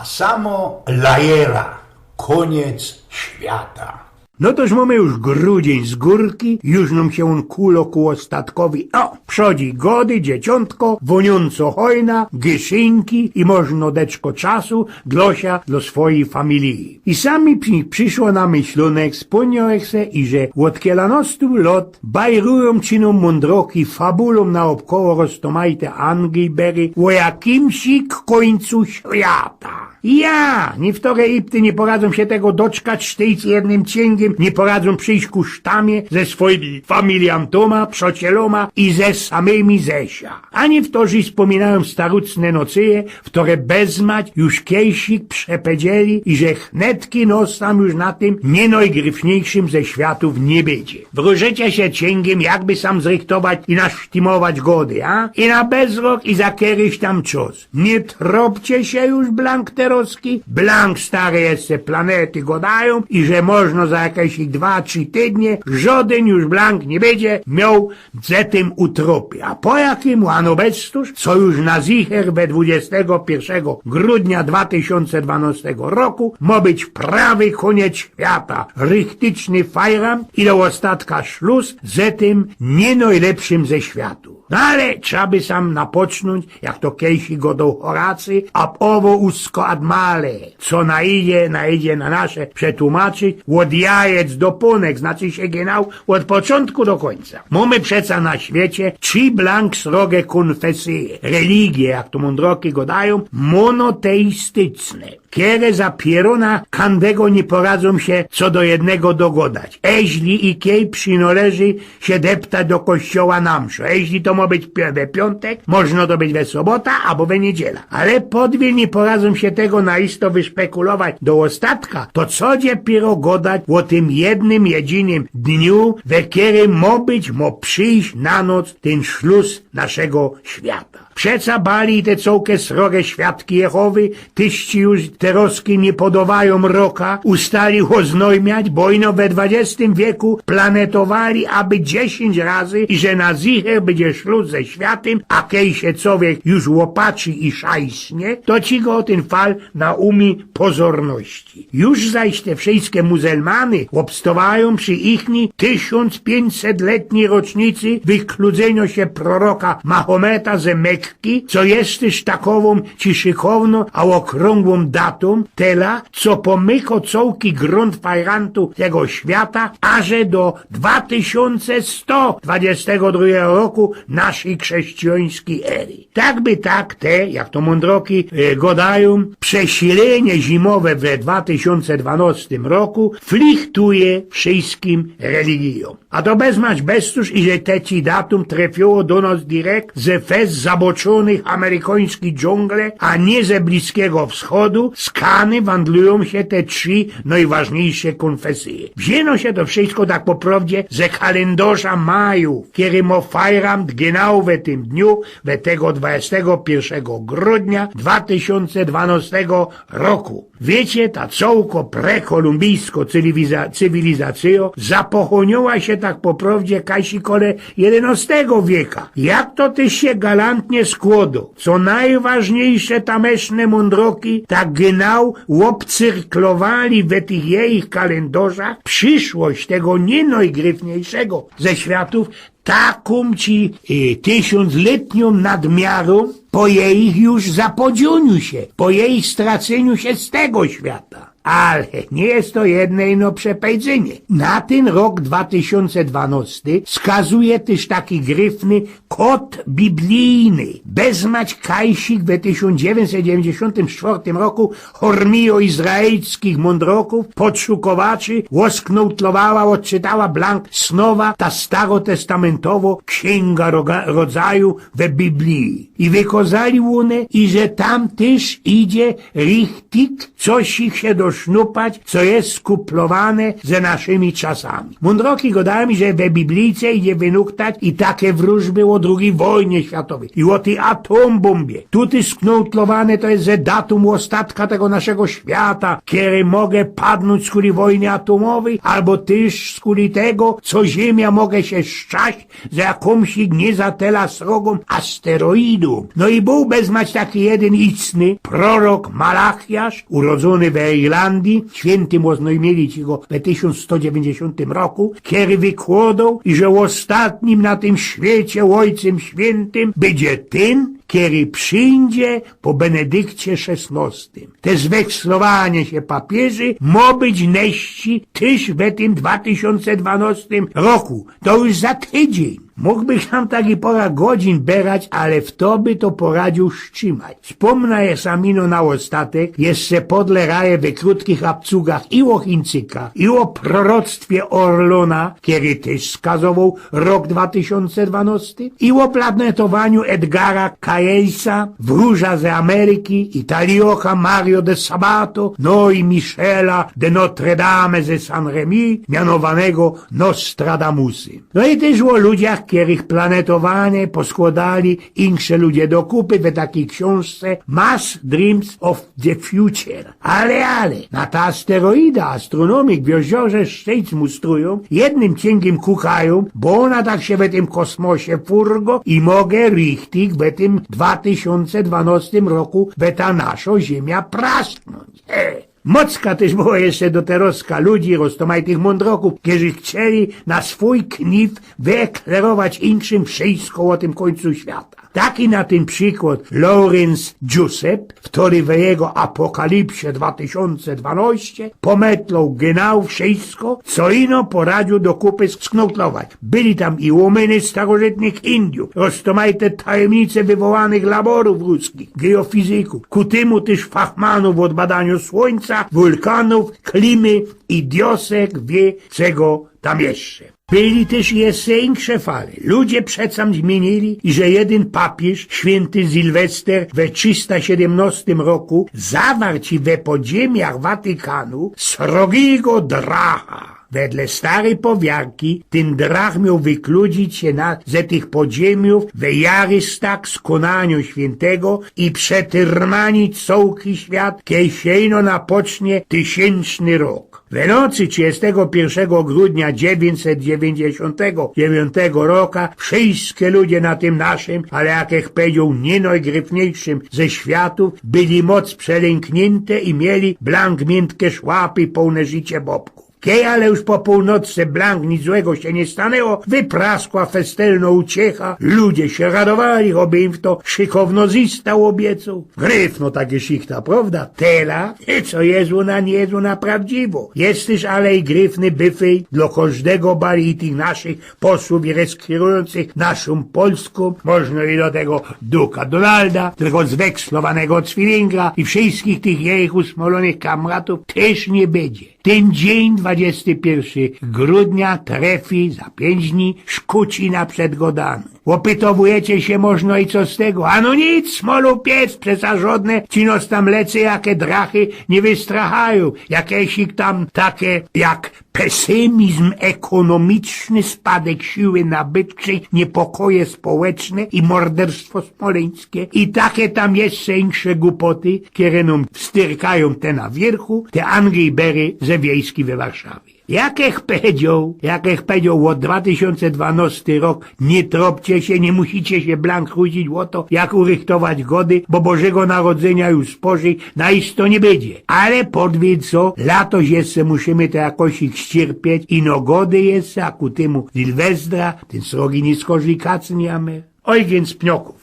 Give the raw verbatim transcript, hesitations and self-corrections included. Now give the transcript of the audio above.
Samo lajera, koniec świata. No toż mōmy już grudziyń z gōrki, już nōm sie ôn kulo ku ôstatkowi. O, przodzi gody, dzieciōntko, wōniōnco hojna, gyszynki i możno deczko czasu dlŏ sia, dlŏ swojij familiji. I sam mi przi-, prziszło na myślōnek, spōmniōł se, iże ôd kielanostu lŏt bajrujōm ci nōm mōndroki fabulōm naôbkoło roztōmajte angejbery ô jakimsik kōńcu świata. Ja, niywtore ipty niy poradzōm sie tego doczkać, sztyjc jednym ciyngiym niy poradzōm prziś ku sztamie ze swojimi familijantōma, przocielōma i ze samymi ze sia. A niywtorzy spōminajōm starucne nocyje, wtore bezmać już kejsik przepedzieli, iże chnetki nos tam już na tym niynojgryfniyjszym ze światōw niy bydzie. Wrōżycie sie ciyngiym, jakby sam zrychtować i nasztimować gody, a? I na bezrok, i za keryś tam czas. Niy tropcie sie już blank terŏzki, blank stare jeszcze planety godajōm i że możno za jakeś dwa, trzi tydnie żŏdyn już blank niy bydzie mioł ze tym utropy. A po jakim, ano beztōż, co już na zicher we dwudziestego piyrszego grudnia dwa tysiōnce dwanŏstego roku mŏ być prawy kōniec świata, rychtyczny fajran i do ôstatka szlus ze tym niynojlepszym ze światu. No ale trzeba by sam napocznōńć, jak to kejsik godoł Horacy, ab ovo usque ad male, co na idzie, na idzie na nasze przetłumaczyć, ôd jajec do pōnek, znaczy sie genau ôd poczōntku do kōńca. Mōmy przeca na świecie trzi blank sroge kōnfesyje, religie, jak to mōndroki godajōm, mōnoteistycne, kere za pierōna kandego niy poradzōm sie co do jednego dogodać, eźli i kej przinŏleży sie deptać do kościoła na mszã. Eźli to mŏ być pi-, we piōntek, możno to być we sobota abo we niydziela. Ale podwil niy poradzōm sie tego na isto wyszpekulować do ôstatka, to co dopiyro godać ô tym jednym, jedzinym dniu, we kerym mŏ być, mŏ przijś na noc tyn szlus naszego świata. Przeca bali te cołke sroge świadki Jehowy, tyż ci już terŏzki niy podŏwajōm roka, ustali ôznojmiać, bo ino we dwadziestym wieku planetowali, aby dziesiyńć razy, i że na zicher bydzie szlus ze światym, a kej sie cowiek już ôpatrzi i szajśnie, to ci go tyn fal naumi pozorności. Już zaś te wszyjske muzelmany ôbstŏwajōm przi ichni tysiōnc piyńćsetletnij rocznicy wykludzynio sie proroka Mahometa ze Mekki, co je tyż takowōm ci szykownōm, a ôkrōngłōm datōm, tela, co pomyko cołki grōnt fajrantu tego świata, aże do dwa tysiōnce sto dwadziestego drugego roku naszyj krześcijōńskij ery. Tak by tak te, jak to mōndroki, e, godajōm, przesilynie zimowe we dwa tysiōnce dwanŏstym roku flichtuje wszyjskim religijōm. A to bezmać beztōż, iże te ci datōm trefiło do nos direkt ze fest zaboczōnych amerykōńskij dżōngle, a niy ze Bliskigo Wschodu, skany wandlujōm sie te trzi nojważniyjsze kōnfesyje. Wziyno sie to wszyjsko tak po prŏwdzie ze kalyndŏrza Majōw, kery mŏ fajrant genau we tym dniu, we tego dwudziestego piyrszego grudnia dwa tysiōnce dwanŏstego roku. Wiycie, ta cołko prekolumbijsko cywiliza-, cywilizacyjo zapochōniła sie tak po prŏwdzie kajsi kole jedynŏstego wieka. Jak to tyż sie galantnie skłŏdo, co nojważniyjsze tamyszne mōndroki tak genau ôbcyrklowali we tych jejich kalyndŏrzach prziszłość tego niynojgryfniyjszego ze światōw, takōm ci, e, tysiōnc letniōm nadmiarōm po jejich już zapodziōniu sie, po jejich stracyniu sie z tego świata. Ale niy je to jedne ino przepejdzenie. Na tyn rok dwa tysiōnce dwanŏsty wskazuje tyż taki gryfny kod biblijny. Bezmać kajsik we tysiōnc dziewiyńćset dziewiyńćdziesiōntym sztwŏrtym roku hormijo izraelskich mōndrokōw, podszukowaczy, ôsknotowała, ôdczytała blank snowa ta starotestamentowŏ Ksiynga Roga-, Rodzaju we Bibliji. I wykŏzali ône, iże tam tyż idzie richtig, coś ich sie do sznupać, co je skuplowane ze naszymi czasami. Mōndroki godajōm, że we Biblijce idzie wynuchtać i take wrōżby ô drugij wojnie światowyj i ô tyj atombombie. Tutaj sknotlowane to je, że datōm ôstatka tego naszego świata, kery może padnōńć skuli wojny atomowyj, abo tyż skuli tego, co Ziymia może sie strzać za jakōmś niy za tela srogōm asteroidōm. No i bōł bez mać taki jedyn istny prorok Malachiasz, urodzōny we Irlandii, świyntym ôznojmiyli ci go we tysiōnc sto dziewiyńćdziesiōntym roku, kery wykłodoł, iże ôstatnim na tym świecie ôjcym świyntym bydzie tyn, kery przijdzie po Benedykcie szesnostym. Te zwekslowanie sie papiyrzy mo być neszci tyż we tym dwa tysiōnce dwanostym roku. To już za tydziyń. Mōgbych tam taki pora godzin berać, ale fto by to poradziōł strzimać. Spōmna je sam ino na ôstatek, jeszcze podle raje we krōtkich abcugach i ô Chińcykach, i ô proroctwie Orlona, kery tyż skazowoł rok dwa tysiōnce dwanostym, i ô planetowaniu Edgara Cayesa, wrōża ze Ameryki, Italioka Mario de Sabato, no i Michela de Notre Dame ze Saint-Rémy, mianowanego Nostradamusym. No i tyż ô ludziach, kerych planetowanie poskłodali insze ludzie do kupy we takij ksiōnżce Mass Dreams of the Future. Ale, ale, na ta asteroida astronōmik w jeziorze Szczyc mustrujōm, jednym ciyngiym kukajōm, bo ôna tak sie we tym kosmosie furgo i może richtig we tym dwa tysiōnce dwanostym roku we ta naszo Ziymia prasknōńć. He. Mocka tyż było jeszcze do terozka ludzi, roztōmajtych mōndrokōw, kerzy chcieli na swōj kniw wyeklerować inkszym wszysko ô tym kōńcu świata. Taki na tym przikłod Lawrence Giuseppe, ftory we jego Apokalipsie dwa tysiōnce dwanostym pōmytloł genau wszysko, co ino poradziōł do kupy sknotlować. Byli tam i ômyny starożytnych Indyjōw, roztōmajte tajymnice wywołanych laborōw ruskich, geofizykōw, ku tymu tyż fachmanōw ôd badaniŏ słōńca, wulkanōw, klimy i Diosek wiy czego tam jeszcze. Byli tyż jeszcze insze fale. Ludzie przeca zmiynili, iże jedyn papiyrz, świynty Sylwester, we trzysta siedymnostym roku zawarci we podziymach Watykanu srogigo dracha. Wedle staryj powiarki tyn drach mioł wykludzić sie na, ze tych podziymōw we jarystak skōnaniŏ świyntego i przetyrmanić cołki świat, kej sie ino napocznie tysiynczny rok. We nocy trzidziestego piyrszego grudnia dziewiyńćset dziewiyńćdziesiōntego dziewiōntego roka wszyjske ludzie na tym naszym, ale jak ech pedzioł, niynojgryfniejszym ze światōw, byli moc przelynkiynte i mieli blank miyntke szłapy połne życie bobkōw. Kej ale już po pōłnocce blank nic złego sie niy stanło, wypraskła festelnŏ uciecha, ludzie sie radowali, chop im to szykowno zysta ôbiecoł. Gryfno takie szichta, prŏwda? Tela, co je zło na, niy je zło na prŏwdziwo. Jest tyż ale i gryfny byfej dlŏ kożdego bali i tych naszych posłōw i reskirujōncych naszōm Polskōm, możno i do tego duka Donalda, tego zwekslowanego Cwilinga i wszyjskich tych jejich usmolōnych kamratōw, tyż niy bydzie. Tyn dziyń, dwadziesty piyrszy grudnia, trefi za piyńć dni, szkuci na przedgodanō. Ôpytowujecie sie, możno i co z tego? Ano nic, smolōw pies, przeca żŏdne ci nos tam lecy, jake drachy niy wystrachajōm, jakeś ich tam takie jak pesymizm ekōnōmiczny, spadek siły nabytczyj, niypokoje społeczne i morderstwo smoleńskie i take tam jeszcze insze głupoty, kere nōm wstyrkajōm te na wiyrchu, te Angry Bery ze wiejski we Warszawie. Jak ech pedzioł, jak ech pedzioł, ôd dwa tysiōnce dwanŏsty rok, niy tropcie sie, niy musicie sie blank chujcić ô to, jak urychtować gody, bo Bożego Narodzynia już spożyj na isto niy bydzie. Ale podwiedzcie, latoś jeszcze musimy to jakoś ich ściyrpieć, ino gody jeszcze, a ku tymu Sylwestra, tyn srogi niy skorzij kacy niy mōmy. Ojgyn z Pniokōw.